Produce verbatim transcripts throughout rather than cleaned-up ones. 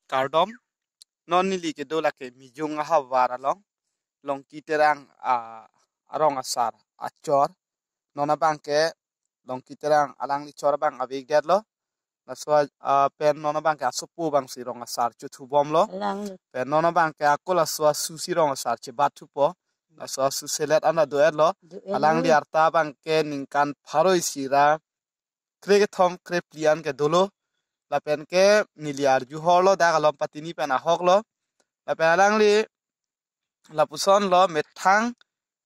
Kardom. Non neli kedo lake Mijung ahavar along, Longki Terang a arong asar achor. Non abang ke Longki Terang alangli chor abang avekdetlo. Laso a pen non abang ke asopo abangsi rong asar chothu bomlo. Alang Pen non abang ke ako laso asu si rong asar chebat thupo. Laso asu selet anta do-etlo. Do-etlo. Alangli arta abang ke ningkan pharo isi ra krekethom krephli an ke dolo. Lapen ke neli arju horlo, dak alom patini pen ahoklo. Lapen alangli lapusonlo, methang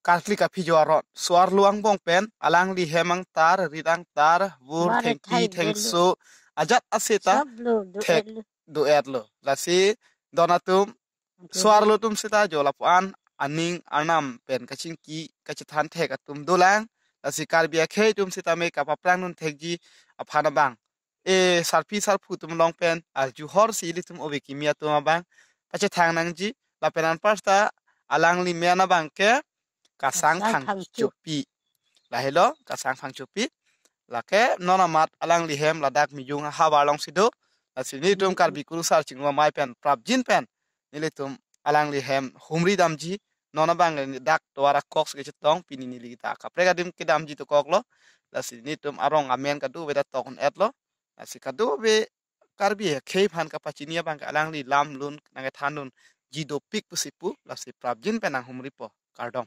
karkli kaphi jo aron, so-arlo angbong pen alangli hem angtar, rit angtar, vur, mar thengpi thengdelo, thengso ajat aseta soplo do-etlo. Thek do-etlo. Lasi don atum, okay, so-arlo atum seta jo lapu-an aning arnam pen kachingki kachethan thek atum dolang. Lasi Karbi akhei atum sitame kapaprang dun thekji aphan abang e sarpi sarpo atum along pen arju horsi ilitum ove kimi atum abang pachethang nangji. Lapen anparta alangli men abang ke Kasang Kasang Phangchopi. Phangchopi. Lahelo Kasang Phangchopi. Lake non amat alangli hem ladak Mijung ahavar alongsi do. Lasi nelitum Karbi kurusar chingrum amei pen prapjin pen nelitum alangli hem humri damji. Non abang dak tovar akok si kechetong, pini neli ta kaprek adim kedamji dokoklo. Lasi nelitum arong amen kadokave ta tokdun-etlo. Lasi kadokave Karbi akhei aphan kapachini abang ke alangli lam lun nangkethan dunji dopik pusi pu. Lasi prapjin pen nanghumripo. Kardom.